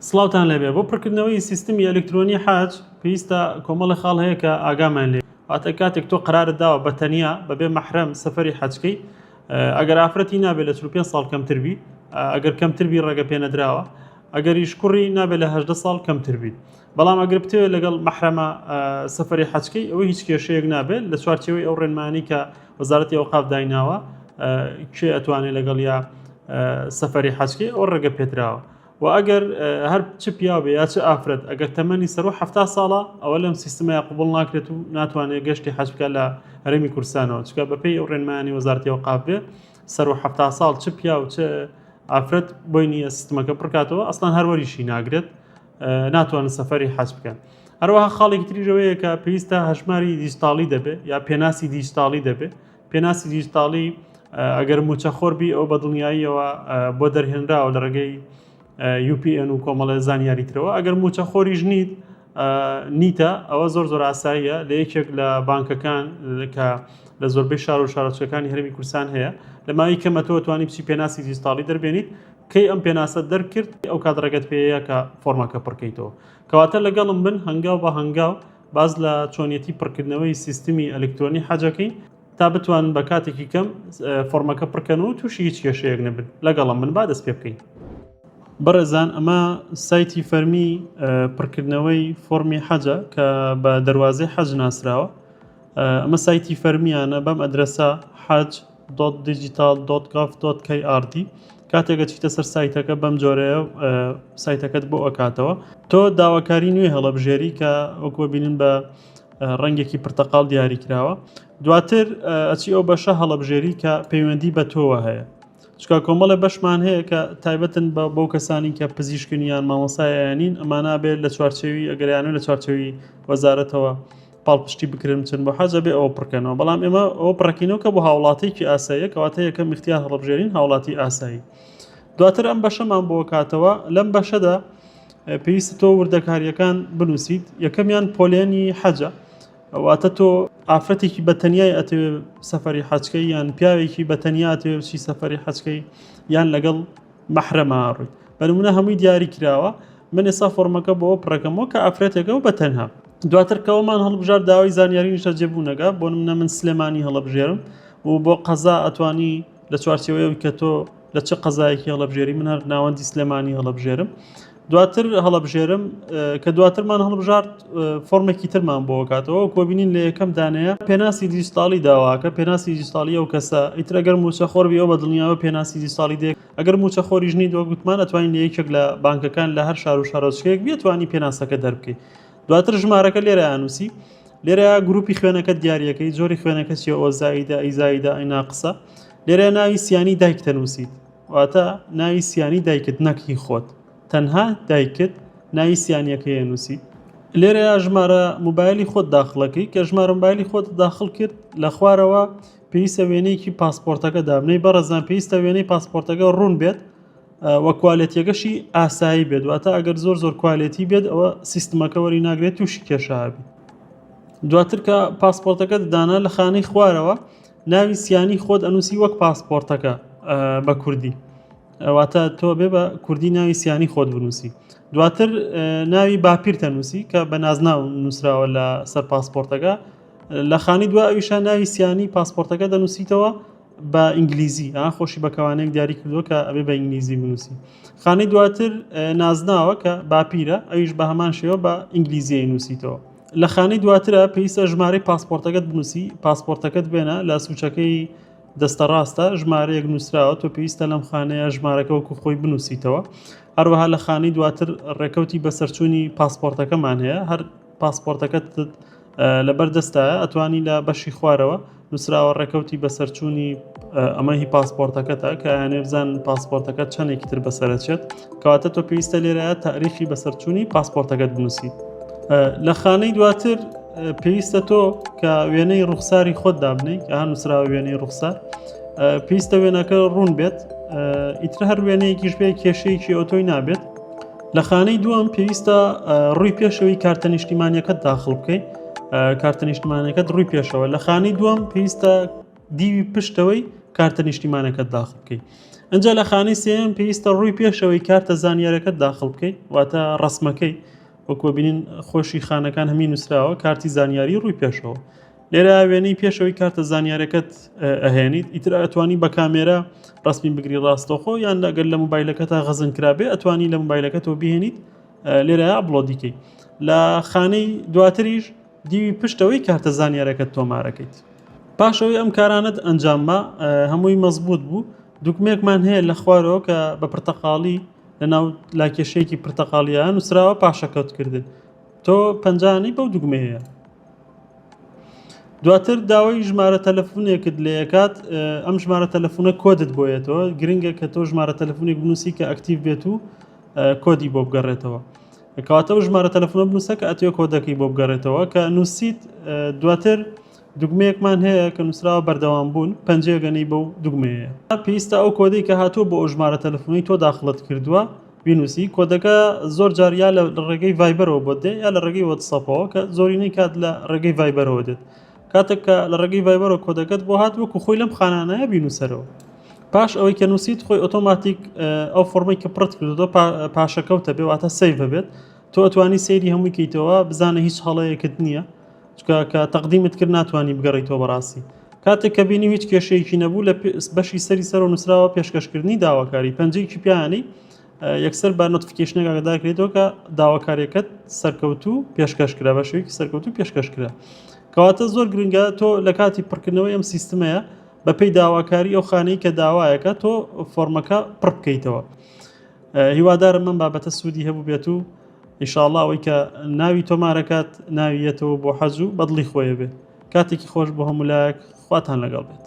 سڵاوتان لێبێ بۆ پڕکردنەوەی سیستمی ئەلکترۆنی حەج پێویستە کۆمەڵی خاڵ هەیە کە ئاگامان لێ واتە کاتێک تۆ قرارت داوە بە تەنیا بەبێ مەحرەم سەفەری حەجکەی ئەگەر ئافرەتی نابێت لە 45 ساڵ کەمتر بی ئەگەر کەمتر بی ڕێگە پێنەدراوە ئەگەریش کوڕی نابێت لە 18 ساڵ کەمتر بیت بەڵام ئەگەر بتەوێت لەگەڵ مەحرەمە سەفەری حەجکەی ئەوە هیچ کێشەیەک نابێت لە چوارچێوەی ئەو ڕێنمانی کە وەزارەتی ئەوقاف دایناوە کێ ئەتوانێت لەگەڵ یا سەفەری حەجکەی ئەو ڕێگە پێدراوە و ئەگەر هەر چ پیاو بێ یا چ ئافرەت ئەگەر تەمەنی سەرو ه ساڵە ئەوە لەم سیستمەیە قوبڵ ناکرێت و ناتوانێت گەشتی حەج بکات لە هەرێمی کوردستانەوە چکە بەپێی ئەو ڕێنمانی وەزارەتی ئەوقاف بێ سەرو ه ساڵ چ پیاو چ ئافرەت بۆی نییە سیستمەکە پڕکاتەوە ئەسڵان هەروەریشی ناگرێت ناتوانن سەفەری حەج بکەن. هەروەها خاڵێکی تریش ئەوەیە کە پێویستە هەژماری دیجیتاڵی دەبێت یا پێناسی دیجیتاڵی دەبێت پێناسی دیجیتاڵی ئەگەر موچەخۆر بی ئەو بە دڵنیاییەوە بۆ دەرهێنراوە لە ڕێگەی UPN و کۆمەڵە زانیاری ترەوە ئەگەر موچەخۆریش نیت نیتە ئەوە زۆر زۆر ئاساییە لە یەکێک لە بانکەکان کە لە زۆربەی شار و شارۆچکەکانی هەرێمی کوردستان هەیە لە ماوەی کەمە تۆ توانی بچی پێناسی دیجیتاڵی دەربێنیت کەی ئەم پێناسەت دەرکرد ئەو کات ڕێگەت پێیە کە فۆرمەکە پڕکەیتەوە کەواتە لەگەڵم بن هەنگاو بە هەنگاو باز لە چۆنیەتی پڕکردنەوەی سیستمی ئەلکترۆنی حەجەکەین تا بتوانن بە کاتێکی کەم فۆرمەکە پڕکەن و تووشی هیچ کێشەیەک نەبن لەگەڵم بن با دەست پێ بکەین. بەڕێزان ئەمە سایتی فەرمی پڕکردنەوەی فۆرمی حەجە کە بە دەروازەی حەج ناسراوە ئەمە سایتی فەرمیانە بەم ئەدرەسە حەج digital.gov.krd کاتێک ئەچیتە سەر سایتەکە بەم جۆرەیە سایتەکەت بۆ ئەکاتەوە تۆ داواکاری نوێ هەڵەبژێری کە وەکوە بینن بە ڕەنگێکی پرتەقال دیاری کراوە دواتر ئەچی ئەو بەشە هەڵەبژێری کە پەیوەندی بە تۆوە هەیە چکا کۆمەڵێ بەشمان هەیە کە تایبەتن بە بەو کەسانی کە پزیشکن یان مامۆسایانین ئەمانە بێت لە چوارچێوی ئەگەریانە لە چوارچێوی وەزارەتەوە پاڵپشتی بکرێن بچن بۆ حەج ئەبێ ئەوە پڕکەنەوە بەڵام ئێمە ئەوە پڕەکەینەوە کە بۆ هاوڵاتیکی ئاساییە کەواتە یەکەم اختیار هەڵبژێرین هاوڵاتی ئاسایی دواتر ئەم بەشەمان بۆ کاتەوە لەم بەشەدا پێویستە تۆ وردەکاریەکان بنووسیت یەکەمیان پۆلێنی حەجە واتە تۆ ئافرەتێکی بە تەنیای ئەتەوێ سەفەری حەجکەی یان پیاوێکی بە تەنیا ئەتەوێ بچی سەفەری حەجکەی یان لەگەڵ مەحرەما ڕووی بە نمونە هەمووی دیاری کراوە من ئێستا فۆرمەکە بۆ پڕەکەمەوە کە ئافرەتێکە و بە تەنها دواتر کەەوەمان هەڵبژار داوای زانیاری نیشتەجێبوونەکە بۆ نمونە من سلێمانی هەڵبژێرم و بۆ قەزا ئەتوانی لە چوارچێوەیەوەی کە تۆ لە چ قەزایەکی هەڵبژێری من هەر ناوەندی سلێمانی هەڵبژێرم دواتر هەڵبژێرم کە دواترمان هەڵبژارد فۆرمێکی ترمان بۆ کاتەوە کۆبینین لە یەکەم دانەیە پێناسی دیجیتاڵی داواکە پێناسی دیجیتاڵی ئەو کەسە ئیتر ئەگەر موچە خۆربی ئەو بە دڵنیاوە پێناسی دیجیتاڵی دێ ئەگەر موچە خۆریش نیت وەک گوتمان ئەتوانین لە یەکێک لە بانکەکان لە هەر شار و شارۆچکەیەک بێتوانی پێناسەکە دەربکەیت دواتر ژمارەکە لێرە ئەنووسی لێرە گروپی خوێنەکە دیارەکەی جۆری خوێنەکە چیە ئۆ زائیدە ئەی زائیدە ئەی ناقسە لێرە ناوی سیانی دایک تەنووسیت واتە ناوی سیانی دایکت نەک هی خۆت تەنها دایکت ناوی سیانیەکەی ئەنووسیت لێرەیا ژمارە موبایلی خۆت داخڵەکەی کە ژمارە موبایلی خۆت داخڵ کرد لە خوارەوە پێویستە وێنەیەکی پاسپۆرتەکە دابنەی بەڕێزان پێویستە وێنەی پاسپۆرتەکە ڕوون بێت و کوالێتیەکەشی ئاسایی بێت واتە ئەگەر زۆر زۆر کوالێتی بێت ئەوە سیستمەکە وەری ناگرێت تووشی کێشابی دواتر کە پاسپۆرتەکە دانا لە خانەی خوارەوە ناوی سیانی خۆت ئەنووسی وەک پاسپۆرتەکە بە کوردی واتە تۆ بێ بە کوردی ناوی سیانی خۆت بنووسی دواتر ناوی باپیر تەنووسی کە بە نازناو نووسراوە لە سەر پاسپۆرتەکە لە خانی دوا ئەویشا ناوی سیانی پاسپۆرتەکە دەنووسیتەوە بە ئینگلیزی ئا خۆشی بە کەوانەیەک دیاری کردووە کە ئەبێ بە ئینگلیزی بنووسی خانەی دواتر نازناوە کە باپیرە ئەویش بە هەمان شێوە بە ئینگلیزیی نووسیتەوە لە خانەی دواترە پێویستە ژمارەی پاسپۆرتەکەت بنووسی پاسپۆرتەکەت بێنە لە سوچەکەی دەستە ڕاستە ژمارەیەک نووسراوە تۆ پێویستە لەم خانەیە ژمارەکە وەکو خۆی بنووسیتەوە هەروەها لە خانەی دواتر ڕێکەوتی بەسەرچوونی پاسپۆرتەکەمان هەیە هەر پاسپۆرتەکەت لەبەر دەستایە ئەتوانی لە بەشی خوارەوە نووسراوە ڕێکەوتی بەسەرچوونی ئەمە هی پاسپۆرتەکەتە کە ئەیانێ بزان پاسپۆرتەکە چەندێکی تر بەسەرەچێت کەواتە تۆ پێویستە لێرە تاریخی بەسەرچوونی پاسپۆرتەکەت بنووسی لە خانەی دواتر پێویستە تۆ کە وێنەی ڕوخساری خۆت دابنەی کە نووسراوە وێنەی ڕوخسار پێویستە وێنەکە ڕوون بێت ئیتر هەر وێنەیەکیش بێ کێشەیەکی ئەوتۆی نابێت لە خانەی دووەم پێویستە ڕووی پێشەوەی کارتە نیشتیمانیەکەت داخڵ بکەیت کارتە نیشتمانەکەت ڕووی پێشەوە لە خانەی دووەم پێویستە. دیوی پشتەوەی کارتە نیشتیمانەکەت داخل بکەیت. ئەجا لە خانەی سێیەم پێویستە ڕووی پێشەوەی کارتە زانیارەکەت داخل بکەیت، واتە ڕسمەکەی وەکو بینین خۆشی خانەکان هەمی نووسراوە کارتی زانیاری ڕووی پێشەوە. لێرە وێنەی پێشەوەی کارتە زانیارەکەت ئەهێنیت، ئیتر ئەتوانی بە کامێرا ڕسمی بگری ڕاستەوخۆ یان لەگەر لە مۆبایلەکەتا خەزن کرابێ ئەتوانی لە مۆبایلەکەتەوە بهێنیت لێرە upload ی کەی. لە خانەی دواتریش دیوی پشتەوەی کارتە زانیارەکەت تۆمارەکەیت. پاشەوەی ئەم کارانەت ئەنجامما هەمووی مەزبوط بوو، دوگمەیەکمان هەیە لە خوارەوە کە بە پرتەقاڵی لە ناو لاکێشەیەکی پرتەقاڵیە نووسراوە پاشەکەوتکردن. تۆ پەنجانی بەو دوگمەیە. دواتر داوای ژمارە تەلەفونێکت لێکات، ئەم ژمارە تەلەفونە کۆدت بۆیەتەوە. گرنگە کە تۆ ژمارە تەلەفونێک بنووسی کە active بێت و کۆدی بۆ بگەڕێتەوە. کەواتە ئەو ژمارە تەلەفۆنە بنووسە کە ئەتوێ کۆدەکەی بۆ بگەڕێتەوە. کە نووسیت دواتر دوگمەیەکمان هەیە کە نووسراوە بەردەوام بوون، پەنجەیەک ئەنێی بەو دوگمەیە. پێویستە ئەو کۆدەی کە هاتووە بۆ ئەو ژمارە تەلەفۆنەی تۆ داخڵت کردووە بینووسی. کۆدەکە زۆر جار یا لە ڕێگەی ڤایبەرەوە بۆت دێ یا لە ڕێگەی وەتسەپەوە، کە زۆرینەی کات لە ڕێگەی ڤایبەرەوە دێت. کاتێک کە لە ڕێگەی ڤایبەرەوە کۆدەکەت بۆ هات وەکو خۆی لەم خانانەیە بینووسەرەوە. پاش ئەوەی کە نووسیت خۆی ئۆتۆماتیک ئەو فۆرمەی کە پڕت کردووە پاشەکەوتە بێ، واتە save بێت. تۆ ئەتوانی سەیری هەمووی کەیتەوە بزانە هیچ هەڵەیەکت نییە، چونکە کە تەقدیمت کرد ناتوانانی بگەڕیتەوە بەڕاستی. کاتێک کە بینی هیچ کێشەیەکی نەبوو لە بەشی سەری سەرەوە نووسراوە پێشکەشکردنی داواکاری، پەنجەیەکی پیانی یەکسەر بە notification ێک ئاگادار کرێتەوە کە داواکاریەکەت سەرکەوتوو پێشکەش کرا، بە شێوەیەکی سەرکەوتوو پێشکەش کرا. کەواتە زۆر گرنگە تۆ لە کاتی پڕکردنەوەی ئەم سیستمەیە بەپێی داواکاری ئەو خانەی کە داوایەکە تۆ فۆرمەکە پڕ بکەیتەوە. هیوادارم ئەم بابەتە سوودی هەبوو بێت و ئینشاءڵڵا ئەوەی کە ناوی تۆمارەکات ناویەتەوە بۆ حەج و بەدڵی خۆیە بێت. کاتێکی خۆش بۆ هەموو لایەک، خواتان لەگەڵ بێت.